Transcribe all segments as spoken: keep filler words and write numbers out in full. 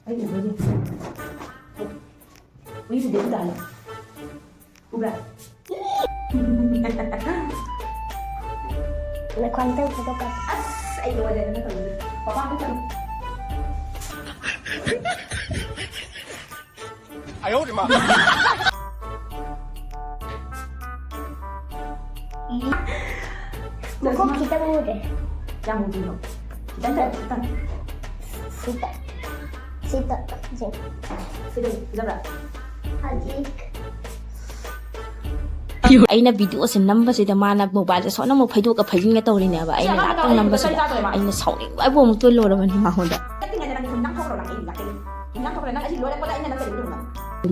ꯑꯩ ꯎꯕ꯭ꯔꯁꯦ꯫ ꯎꯏꯁꯤꯗꯤ ꯑꯗꯨꯝ ꯇꯥꯍꯜꯂꯦ꯫ ꯎꯕ꯭ꯔꯥ? ꯅꯈꯣꯟ ꯇꯧꯕꯗꯣ ꯀꯞ-꯫ ꯑꯁ, ꯑꯩ ꯂꯣꯏꯔꯦ ꯅꯪꯅ ꯇꯧꯔꯤꯁꯦ꯫ ꯄꯄꯥ ꯑꯝꯇ ꯆꯠꯂꯨ꯫ ꯃꯀꯣꯛ ꯈꯤꯇꯪ ꯎꯗꯦ꯫ ꯀꯌꯥꯝ ꯎꯗꯣꯏꯅꯣ? ꯈꯤꯇꯪ ꯇꯧ, ꯈꯤꯇꯪ꯫ ꯁꯤꯗ꯫ ꯁꯤꯗ꯫ ꯁꯤ꯫ ꯁꯤꯗ, ꯐꯖꯕ꯭ꯔꯥ? ꯍꯧꯖꯤꯛ꯫ ꯑꯩꯅ ꯚꯤꯗꯤꯑꯣꯁꯦ ꯅꯝꯕꯁꯤꯗ ꯃꯥꯅ ꯃꯣꯕꯥꯏꯜꯁꯦ ꯁꯣꯝꯗ ꯑꯃꯨꯛ ꯐꯩꯗꯣꯛꯀ ꯐꯩꯖꯤꯟꯒ ꯇꯧꯔꯤꯅꯦꯕ꯫ ꯑꯩꯅ ꯉꯥꯛꯇꯪ ꯅꯝꯕꯁꯤꯗ ꯑꯩꯅ ꯁꯥꯎꯅꯤꯡꯕ ꯍꯥꯏꯕꯨ ꯑꯃꯨꯛꯇꯣꯏ ꯂꯣꯏꯔꯕꯅꯤ ꯃꯉꯣꯟꯗ꯫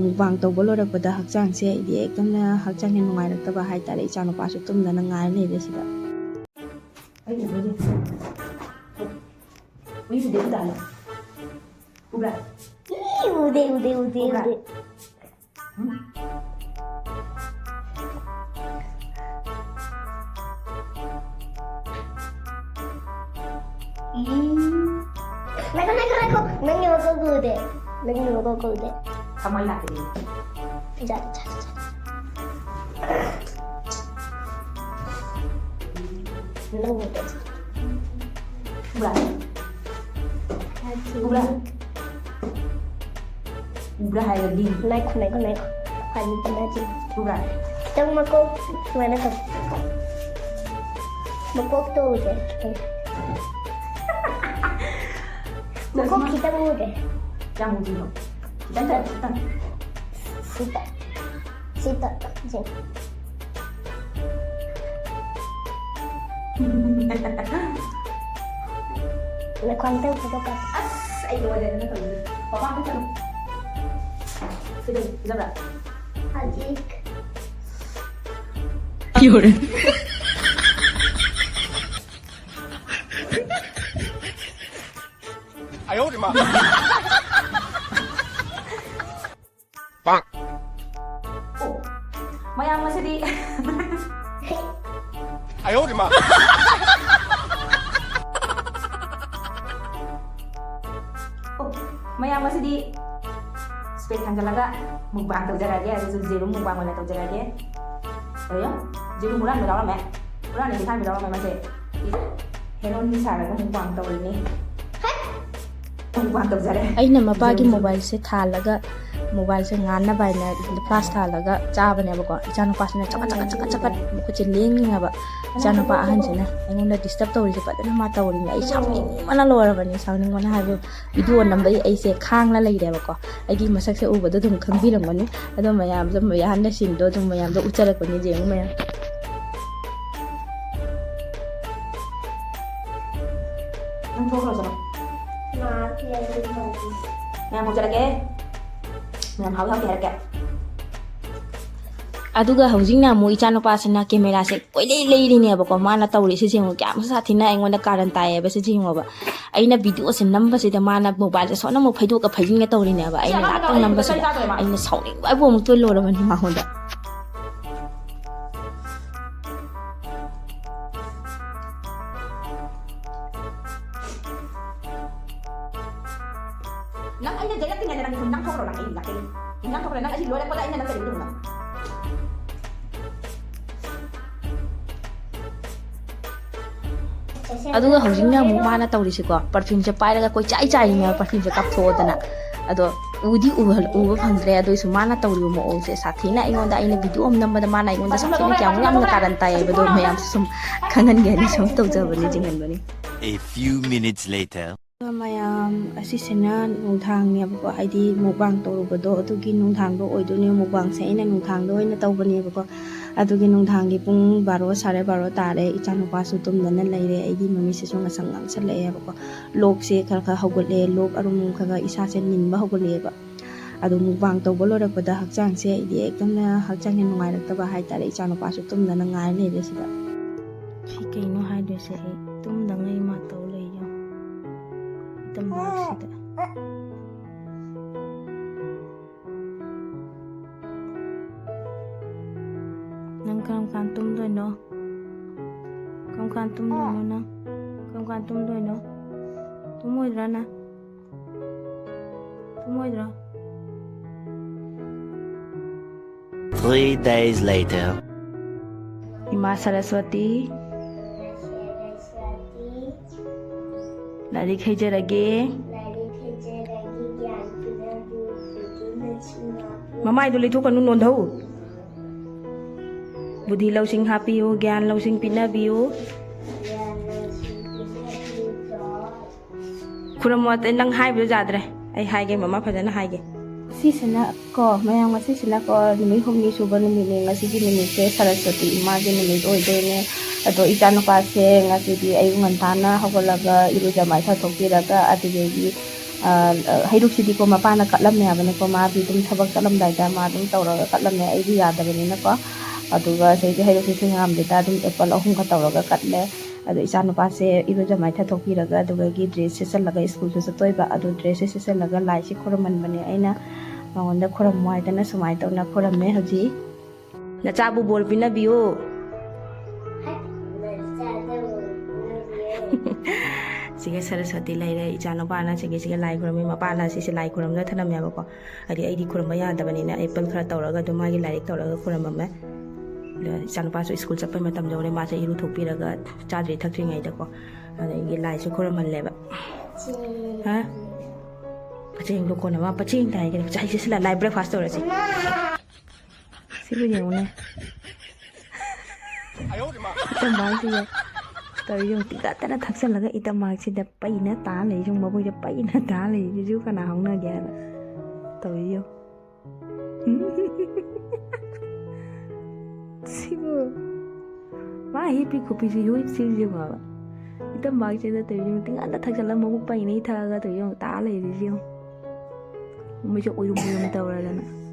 ꯃꯨꯛꯕꯥꯡ ꯇꯧꯕ ꯂꯣꯏꯔꯛꯄꯗ ꯍꯛꯆꯥꯡꯁꯦ ꯑꯩꯗꯤ ꯍꯦꯛꯇꯅ ꯍꯛꯆꯥꯡꯁꯦ ꯅꯨꯡꯉꯥꯏꯔꯛꯇꯕ ꯍꯥꯏꯇꯥꯔꯦ꯫ ꯏꯆꯥꯅꯨꯄꯥꯁꯨ ꯇꯨꯝꯗꯅ ꯉꯥꯏꯔ ꯂꯩꯔꯦ ꯁꯤꯗ꯫ ꯑꯩ ꯎꯕ꯭ꯔꯁꯦ꯫ ꯎꯏꯁꯤꯗꯤ ꯑꯗꯨꯝ ꯇꯥꯍꯜꯂꯦ꯫ ꯎꯕ꯭ꯔꯥ? ꯏ, ꯎꯗꯦ, ꯎꯗꯦ, ꯎꯗꯦ, ꯎꯕ꯭ꯔꯥ? ꯎꯗꯦ꯫ ꯎꯝ? ꯎꯝ꯫ ꯉꯥꯏꯈꯣ, ꯉꯥꯏꯈꯣ, ꯉꯥꯏꯈꯣ꯫ ꯅꯪꯒꯤ ꯃꯀꯣꯛ ꯎꯗꯦ꯫ ꯅꯪꯒꯤ ꯃꯀꯣꯛ ꯎꯗꯦ꯫ ꯀꯃꯥꯏ ꯂꯥꯛꯀꯅꯤ? ꯖꯥꯠ, ꯖꯥꯠ, ꯖꯥꯠ꯫ ꯅꯪ ꯎꯗꯦ꯫ ꯎꯕ꯭ꯔꯥ? ꯎꯕ꯭ꯔꯥ? ꯎꯕ꯭ꯔꯥ ꯍꯥꯏꯔꯗꯤ? ꯉꯥꯏꯈꯣ, ꯉꯥꯏꯈꯣ, ꯉꯥꯏꯈꯣ꯫ ꯍꯥꯏꯕꯗꯤ ꯅꯠꯇꯦ꯫ ꯎꯕ꯭ꯔꯥ? ꯈꯤꯇꯪ ꯃꯀꯣꯛ ꯁꯨꯃꯥꯏꯅ ꯇꯧ꯫ ꯃꯀꯣꯛꯇꯣ ꯎꯗꯦ, ꯈꯤꯇꯪ꯫ ꯃꯀꯣꯛ ꯈꯤꯇꯪ ꯎꯗꯦ꯫ ꯀꯌꯥꯝ ꯎꯗꯣꯏꯅꯣ? ꯈꯤꯇꯪ ꯇꯧ, ꯈꯤꯇꯪ꯫ ꯁꯤꯗ꯫ ꯁꯤꯗ꯫ ꯁꯤ꯫ ꯅꯈꯣꯟ ꯇꯧꯕꯗꯣ ꯀꯞ-꯫ ꯑꯁ, ꯑꯩ ꯂꯣꯏꯔꯦ ꯅꯪꯅ ꯇꯧꯔꯤꯁꯦ꯫ ꯄꯄꯥ ꯑꯝꯇ ꯆꯠꯂꯨ꯫ ꯁꯤꯗ, ꯐꯖꯕ꯭ꯔꯥ? ꯍꯧꯖꯤꯛ꯫ ꯑꯣ, ꯃꯌꯥꯝ ꯉꯁꯤꯗꯤ꯫ ꯑꯣ, ꯃꯌꯥꯝ, ꯉꯁꯤꯗꯤ ꯁ꯭ꯄꯦꯛ ꯊꯥꯡꯖꯜꯂꯒ ꯃꯨꯛꯕꯥꯡ ꯇꯧꯖꯔꯛꯑꯒꯦ꯫ ꯑꯗꯨꯁꯨ ꯖꯦꯔꯨꯝ ꯃꯨꯛꯕꯥꯡ ꯑꯣꯏꯅ ꯇꯧꯖꯔꯛꯑꯒꯦ꯫ ꯑꯗꯣ ꯌꯦꯡꯉꯣ, ꯖꯦꯔꯨꯝ ꯍꯨꯔꯥꯟꯕ ꯌꯥꯎꯔꯝꯃꯦ꯫ ꯍꯨꯔꯥꯟꯕ ꯍꯨꯔꯥꯟꯕ ꯌꯥꯎꯔꯝꯃꯦ ꯃꯁꯦ꯫ ꯍꯦꯔꯣꯟ ꯁꯥꯔꯒ ꯃꯨꯛꯕꯥꯡ ꯇꯧꯔꯤꯅꯦ꯫ ꯃꯨꯛꯕꯥꯡ ꯇꯧꯖꯔꯦ꯫ ꯑꯩꯅ ꯃꯄꯥꯒꯤ ꯖꯦꯔꯨꯝ꯫ ꯃꯣꯕꯥꯏꯜꯁꯦ ꯊꯥꯜꯂꯒ, ꯃꯣꯕꯥꯏꯜꯁꯦ ꯉꯥꯟꯅꯕ ꯍꯥꯏꯅ ꯐ꯭ꯂꯥꯁ ꯊꯥꯜꯂꯒ ꯆꯥꯕꯅꯦꯕꯀꯣ꯫ ꯏꯆꯥꯅꯨꯄꯥꯁꯤꯅ ꯆꯀꯠ ꯆꯀꯠ ꯆꯀꯠ ꯆꯀꯠ ꯃꯈꯨꯠꯁꯦ ꯂꯦꯡꯉꯤꯅꯦꯕ꯫ ꯏꯆꯥꯅꯨꯄꯥ ꯑꯍꯟꯁꯤꯅ ꯑꯩꯉꯣꯟꯗ ꯗꯤꯁꯇꯔꯕ ꯇꯧꯔꯤꯁꯦ ꯐꯖꯅ ꯃꯥ ꯇꯧꯔꯤꯅꯦ꯫ ꯑꯩ ꯁꯥꯎꯅꯤꯡꯕꯅ ꯂꯣꯏꯔꯕꯅꯤ, ꯁꯥꯎꯅꯤꯡꯕꯅ ꯍꯥꯏꯕ꯫ ꯚꯤꯗꯤꯑꯣ ꯅꯝꯕꯒꯤ ꯑꯩꯁꯦ ꯈꯥꯡꯂ ꯂꯩꯔꯦꯕꯀꯣ꯫ ꯑꯩꯒꯤ ꯃꯁꯛꯁꯦ ꯎꯕꯗ ꯑꯗꯨꯝ ꯈꯪꯕꯤꯔꯝꯒꯅꯤ꯫ ꯑꯗꯣ ꯃꯌꯥꯝꯗꯣ, ꯃꯌꯥꯝꯅ ꯁꯤꯟꯗꯣ ꯑꯗꯨꯝ ꯃꯌꯥꯝꯗꯣ ꯎꯠꯆꯔꯛꯄꯅꯤ, ꯌꯦꯡꯉꯨ ꯃꯌꯥꯝ꯫ ꯅꯪ ꯊꯣꯛꯈ꯭ꯔꯣ ꯆꯠꯂꯣ꯫ ꯃꯌꯥꯝ ꯍꯧꯖꯔꯛꯀꯦ꯫ ꯃꯌꯥꯝ ꯍꯥꯎꯏ ꯍꯥꯎꯇꯦ ꯍꯥꯏꯔꯛꯀꯦ꯫ ꯑꯗꯨꯒ ꯍꯧꯖꯤꯛꯅ ꯑꯃꯨꯛ ꯏꯆꯥꯅꯨꯄꯥꯁꯤꯅ ꯀꯦꯃꯦꯔꯥꯁꯦ ꯀꯣꯏꯂꯩ ꯂꯩꯔꯤꯅꯦꯕꯀꯣ꯫ ꯃꯥꯅ ꯇꯧꯔꯤꯁꯦ ꯌꯦꯡꯉꯨ, ꯀꯌꯥꯝ ꯁꯥꯊꯤꯅ ꯑꯩꯉꯣꯟꯗ ꯀꯥꯔꯟ ꯇꯥꯏꯌꯦꯕ꯫ ꯁꯤ ꯌꯦꯡꯉꯣꯕ, ꯑꯩꯅ ꯚꯤꯗꯤꯑꯣꯁꯦ ꯅꯝꯕꯁꯤꯗ ꯃꯥꯅ ꯃꯣꯕꯥꯏꯜꯁꯦ ꯁꯣꯟꯅ ꯑꯃꯨꯛ ꯐꯩꯗꯣꯛꯀ ꯐꯩꯖꯤꯟꯒ ꯇꯧꯔꯤꯅꯦꯕ꯫ ꯑꯩꯅ ꯉꯥꯛꯇꯪ ꯅꯝꯕꯁꯤꯗ ꯑꯩꯅ ꯁꯥꯎꯅꯤꯡꯕ ꯍꯥꯏꯕꯨ ꯑꯃꯨꯛꯇꯣꯏ ꯂꯣꯏꯔꯕꯅꯤ ꯃꯉꯣꯟꯗ꯫ ꯅꯪ ꯑꯩꯅ ꯌꯩꯔꯛꯇ꯭ꯔꯤꯉꯩꯗ ꯅꯪ ꯅꯪ ꯊꯣꯛꯈ꯭ꯔꯣ, ꯅꯪ ꯑꯩ ꯂꯥꯛꯀꯅꯤ꯫ ꯅꯪ ꯊꯣꯛꯈ꯭ꯔꯣ, ꯅꯪ ꯑꯁꯤ ꯂꯣꯏꯔꯛꯄꯗ ꯑꯩꯅ ꯅꯪ ꯀꯔꯤꯝ ꯇꯧꯅꯣ꯫ ꯑꯗꯨꯒ ꯍꯧꯖꯤꯛꯅ ꯑꯃꯨꯛ ꯃꯥꯅ ꯇꯧꯔꯤꯁꯤꯀꯣ, ꯄꯔꯐ꯭ꯌꯨꯝꯁꯦ ꯄꯥꯏꯔꯒ ꯀꯣꯏꯆꯥꯏ ꯆꯥꯏꯔꯤꯅꯦꯕ, ꯄꯔꯐ꯭ꯌꯨꯝꯁꯦ ꯀꯥꯞꯊꯣꯛꯑꯗꯅ꯫ ꯑꯗꯣ ꯎꯗꯤ ꯎꯍꯜ-, ꯎꯕ ꯐꯪꯗ꯭ꯔꯦ, ꯑꯗꯨ ꯑꯣꯏꯁꯨ ꯃꯥꯅ ꯇꯧꯔꯤꯕ ꯃꯑꯣꯡꯁꯦ ꯁꯥꯊꯤꯅ ꯑꯩꯉꯣꯟꯗ, ꯑꯩꯅ ꯚꯤꯗꯤꯑꯣ ꯑꯃ ꯅꯝꯕꯗ ꯃꯥꯅ ꯑꯩꯉꯣꯟꯗ ꯁꯥꯊꯤꯅ ꯀꯌꯥꯃꯨꯛ ꯌꯥꯝꯅ ꯀꯥꯔꯟ ꯇꯥꯏꯌꯦꯕꯗꯣ ꯃꯌꯥꯝꯁꯨ ꯁꯨꯝ ꯈꯪꯍꯟꯒꯦ ꯍꯥꯏꯅ ꯁꯨꯝ ꯇꯧꯖꯕꯅꯤ, ꯆꯤꯡꯍꯟꯕꯅꯤ꯫ A few minutes later. ꯃꯌꯥꯝ, ꯑꯁꯤꯁꯤꯅ ꯅꯨꯡꯗꯥꯡꯅꯦꯕꯀꯣ, ꯍꯥꯏꯗꯤ ꯃꯨꯛꯕꯥꯡ ꯇꯧꯔꯨꯕꯗꯣ ꯑꯗꯨꯒꯤ ꯅꯨꯡꯗꯥꯡꯗꯣ ꯑꯣꯏꯗꯣꯏꯅꯦ꯫ ꯃꯨꯛꯕꯥꯡꯁꯦ ꯑꯩꯅ ꯅꯨꯡꯗꯥꯡꯗ ꯑꯣꯏꯅ ꯇꯧꯕꯅꯦꯕꯀꯣ꯫ ꯑꯗꯨꯒꯤ ꯅꯨꯡꯗꯥꯡꯒꯤ ꯄꯨꯡ ꯕꯥꯔꯣ, ꯁꯥꯔꯦ ꯕꯥꯔꯣ ꯇꯥꯔꯦ, ꯏꯆꯥꯅꯨꯄꯥꯁꯨ ꯇꯨꯝꯗꯅ ꯂꯩꯔꯦ, ꯑꯩꯒꯤ ꯃꯃꯤꯠꯁꯤꯁꯨ ꯉꯁꯪ ꯉꯥꯡꯁꯜꯂꯛꯑꯦꯕꯀꯣ꯫ ꯂꯣꯛꯁꯦ ꯈꯔ ꯈꯔ ꯍꯧꯒꯠꯂꯦ, ꯂꯣꯛ ꯑꯔꯨꯝ ꯈꯔ ꯈꯔ ꯏꯁꯥꯁꯦ ꯅꯤꯟꯕ ꯍꯧꯒꯠꯂꯛꯑꯦꯕ꯫ ꯑꯗꯣ ꯃꯨꯛꯕꯥꯡ ꯇꯧꯕ ꯂꯣꯏꯔꯛꯄꯗ ꯍꯛꯆꯥꯡꯁꯦ ꯑꯩꯗꯤ ꯑꯦꯛꯗꯝꯅ ꯍꯛꯆꯥꯡꯁꯦ ꯅꯨꯡꯉꯥꯏꯔꯛꯇꯕ ꯍꯥꯏꯇꯥꯔꯦ꯫ ꯏꯆꯥꯅꯨꯄꯥꯁꯨ ꯇꯨꯝꯗꯅ ꯉꯥꯏ ꯂꯩꯔꯦ ꯁꯤꯗ꯫ ꯁꯤ ꯀꯩꯅꯣ ꯍꯥꯏꯗꯣꯏꯁꯦ? ꯑꯩ ꯇꯨꯝꯗꯉꯩ ꯃꯥ ꯇꯧ ꯂꯩ ꯌꯦꯡꯉꯣ꯫ ꯃꯇꯝ ꯃꯔꯛꯁꯤꯗ꯫ ꯅꯪ ꯀꯔꯝ ꯀꯥꯟ ꯇꯨꯝꯗꯣꯏꯅꯣ? ꯀꯔꯝ ꯀꯥꯟ ꯇꯨꯝꯗꯣꯏꯅꯣ ꯅꯪ? ꯀꯔꯝ ꯀꯥꯟ ꯇꯨꯝꯗꯣꯏꯅꯣ? ꯇꯨꯝꯃꯣꯏꯗ꯭ꯔꯥ ꯅꯪ? ꯇꯨꯝꯃꯣꯏꯗ꯭ꯔꯣ? Three days later. ꯏꯃꯥ ꯁꯔꯁꯋꯇꯤ, ꯂꯥꯏꯔꯤꯛ ꯍꯩꯖꯔꯒꯦ꯫ ꯃꯃꯥꯏꯗꯣ ꯂꯩꯊꯣꯛꯀꯅꯨ, ꯅꯣꯟꯊꯧ꯫ ꯕꯨꯙꯤ ꯂꯧꯁꯤꯡ ꯍꯥꯞꯄꯤꯌꯨ, ꯒ꯭ꯌꯥꯟ ꯂꯧꯁꯤꯡ ꯄꯤꯅꯕꯤꯌꯨ꯫ ꯈꯨꯔꯝꯃꯣ, ꯑꯇꯩ ꯅꯪ ꯍꯥꯏꯕꯗꯣ ꯌꯥꯗ꯭ꯔꯦ꯫ ꯑꯩ ꯍꯥꯏꯒꯦ, ꯃꯃꯥ ꯐꯖꯅ ꯍꯥꯏꯒꯦ꯫ ꯁꯤꯁꯤꯅ ꯀꯣ, ꯃꯌꯥꯝ, ꯉꯁꯤꯁꯤꯅ ꯀꯣ, ꯅꯨꯃꯤꯠ ꯍꯨꯝꯅꯤ ꯁꯨꯕ ꯅꯨꯃꯤꯠꯅꯦ꯫ ꯉꯁꯤꯒꯤ ꯅꯨꯃꯤꯠꯁꯦ ꯁꯔꯁꯋꯇꯤ ꯏꯃꯥꯒꯤ ꯅꯨꯃꯤꯠ ꯑꯣꯏꯗꯣꯏꯅꯦ꯫ ꯑꯗꯣ ꯏꯆꯥꯅꯨꯄꯥꯁꯦ ꯉꯁꯤꯗꯤ ꯑꯌꯨꯛ ꯉꯟꯇꯥꯅ ꯍꯧꯒꯠꯂꯒ ꯏꯔꯨꯖ ꯃꯥꯏꯊ ꯊꯣꯛꯄꯤꯔꯒ ꯑꯗꯨꯗꯒꯤ, ꯑ, ꯍꯩꯔꯨꯛꯁꯤꯗꯤꯀꯣ ꯃꯄꯥꯅ ꯀꯠꯂꯝꯃꯦ ꯍꯥꯏꯕꯅꯤꯀꯣ꯫ ꯃꯥꯗꯤ ꯑꯗꯨꯝ ꯊꯕꯛ ꯆꯠꯂꯝꯗꯥꯏꯗ ꯃꯥ ꯑꯗꯨꯝ ꯇꯧꯔꯒ ꯀꯠꯂꯝꯃꯦ꯫ ꯑꯩꯗꯤ ꯌꯥꯗꯕꯅꯤꯅꯀꯣ꯫ ꯑꯗꯨꯒ ꯁꯤꯗꯩꯗꯤ ꯍꯩꯔꯨꯛꯁꯦ ꯁꯤꯡꯉꯥꯝꯗꯨꯗ ꯑꯗꯨꯝ ꯑꯦꯄꯜ ꯑꯍꯨꯝꯒ ꯇꯧꯔꯒ ꯀꯠꯂꯦ꯫ ꯑꯗꯣ ꯏꯆꯥꯅꯨꯄꯥꯁꯦ ꯏꯔꯨꯖ ꯃꯥꯏꯊ ꯊꯣꯛꯄꯤꯔꯒ ꯑꯗꯨꯒꯒꯤ ꯗ꯭ꯔꯦꯁꯁꯦ ꯁꯦꯠꯆꯜꯂꯒ ꯁ꯭ꯀꯨꯜꯁꯨ ꯆꯠꯇꯣꯏꯕ꯫ ꯑꯗꯣ ꯗ꯭ꯔꯦꯁꯁꯦ ꯁꯦꯠꯆꯜꯂꯒ ꯂꯥꯏꯁꯦ ꯈꯨꯔꯨꯝꯍꯟꯕꯅꯦ ꯑꯩꯅ꯫ ꯃꯉꯣꯟꯗ ꯈꯨꯔꯨꯝꯃꯣ ꯍꯥꯏꯗꯅ ꯁꯨꯃꯥꯏꯅ ꯇꯧꯅ ꯈꯨꯔꯨꯝꯃꯦ ꯍꯧꯖꯤꯛ꯫ ꯅꯆꯥꯕꯨ ꯕꯣꯔ ꯄꯤꯅꯕꯤꯌꯨ꯫ ꯁꯤꯒ ꯁꯔꯁꯋꯇꯤ ꯂꯩꯔꯦ, ꯏꯆꯥꯅꯨꯄꯥꯅ ꯁꯤꯒꯤ, ꯁꯤꯒ ꯂꯥꯏ ꯈꯨꯔꯨꯝꯃꯤ, ꯃꯄꯥꯅ ꯁꯤꯁꯦ ꯂꯥꯏ ꯈꯨꯔꯨꯝꯗ ꯊꯅꯝꯃꯦꯕꯀꯣ꯫ ꯍꯥꯏꯗꯤ ꯑꯩꯗꯤ ꯈꯨꯔꯨꯝꯕ ꯌꯥꯗꯕꯅꯤꯅ ꯑꯦꯄꯜ ꯈꯔ ꯇꯧꯔꯒ ꯑꯗꯨꯝ ꯃꯥꯒꯤ ꯂꯥꯏꯔꯤꯛ ꯇꯧꯔꯒ ꯈꯨꯔꯨꯝꯃꯝꯃꯦ꯫ ꯑꯗ ꯏꯆꯥꯅꯨꯄꯥꯁꯨ ꯁ꯭ꯀꯨꯜ ꯆꯠꯄꯩ ꯃꯇꯝ ꯌꯧꯔꯦ, ꯃꯥꯁꯦ ꯏꯔꯨ ꯊꯣꯛꯄꯤꯔꯒ ꯆꯥꯗ꯭ꯔꯤ ꯊꯛꯇ꯭ꯔꯤꯉꯩꯗꯀꯣ꯫ ꯑꯗꯒꯤ ꯂꯥꯏꯁꯨ ꯈꯨꯔꯨꯝꯍꯜꯂꯦꯕ꯫ ꯍꯥ? ꯄꯆꯦꯡꯗꯣ ꯀꯣꯟꯅ ꯃꯥ ꯄꯆꯦꯡ ꯇꯥꯏ ꯀꯩꯅꯣ꯫ ꯆꯥꯏꯁꯦ ꯁꯤꯂꯥ ꯂꯥꯏ ꯕ꯭ꯔꯦꯛꯐꯥꯁ ꯇꯧꯔꯁꯤ꯫ ꯁꯤꯕꯨ ꯌꯦꯡꯉꯨꯅꯦ꯫ ꯏꯆꯝꯕꯥꯁꯤꯒ ꯇꯧꯔꯤ ꯌꯦꯡꯉꯨ, ꯇꯤꯡꯀꯠꯇꯅ ꯊꯛꯆꯜꯂꯒ ꯏꯇꯝꯕꯥꯛꯁꯤꯗ ꯄꯩꯅ ꯇꯥ ꯂꯩ, ꯌꯦꯡꯉꯨ, ꯃꯕꯨꯛꯁꯤꯗ ꯄꯩꯅ ꯇꯥ ꯂꯩ꯫ ꯁꯤꯁꯨ ꯀꯅꯥ ꯍꯧꯅꯒꯦ ꯍꯥꯏꯅ ꯇꯧꯔꯤ ꯌꯦꯡꯉꯨ꯫ ꯁꯤꯕꯨ ꯃꯥ ꯍꯤꯞꯄꯤ ꯈꯣꯠꯄꯤꯁꯤ ꯍꯨꯏꯞꯁꯤ ꯌꯦꯡꯉꯣꯕ꯫ ꯏꯇꯝꯕꯥꯛꯁꯤꯗ ꯇꯧꯔꯤ ꯌꯦꯡꯉꯨ, ꯇꯤꯡꯀꯠꯇ ꯊꯛꯆꯜꯂꯒ ꯃꯕꯨꯛ ꯄꯩꯅ ꯊꯛꯑꯒ ꯇꯧꯔꯤ ꯌꯦꯡꯉꯨ, ꯇꯥ ꯂꯩꯔꯤꯁꯤ ꯌꯦꯡꯉꯨ꯫ ꯃꯣꯏꯁꯦ ꯎꯏꯔꯨꯝ ꯎꯏꯔꯨꯝ ꯇꯧꯔꯗꯅ꯫